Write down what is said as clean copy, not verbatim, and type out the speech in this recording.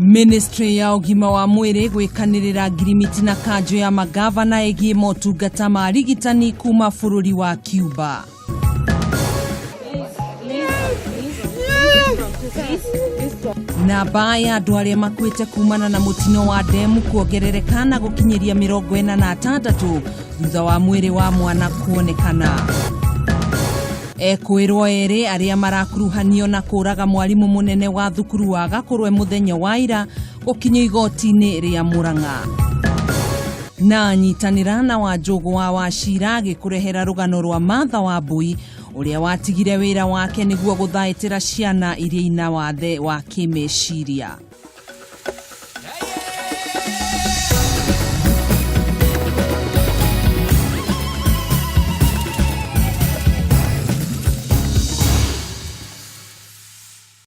Ministry ya ũgima wa mwĩrĩ gwĩkanĩrĩra ngirimiti na kanjũ ya magavana ĩgiĩ motungata ma rigitani kuma bũrũri wa Cuba. Namba ya andũ arĩa makuĩte kumana na mũtino wa ndemu kuongerereka na gũkinyĩria 46 thutha wa mwĩrĩ wa mwana kuonekana. Ekũĩrwo erĩ arĩa marakuruhanio na kũraga mwarimũ mũnene wa thukuru wa Gakũrwe mũthenya wa ira gũkinyio igoti-inĩ rĩa Murang'a. Na nyitanĩra na Wanjũgũ wa Wachira agĩkũrehera rũgano rwa Martha Wambui ũrĩa watigire wĩra wake nĩguo gũthaĩtĩra ciana iria ina wathe wa kĩmeciria.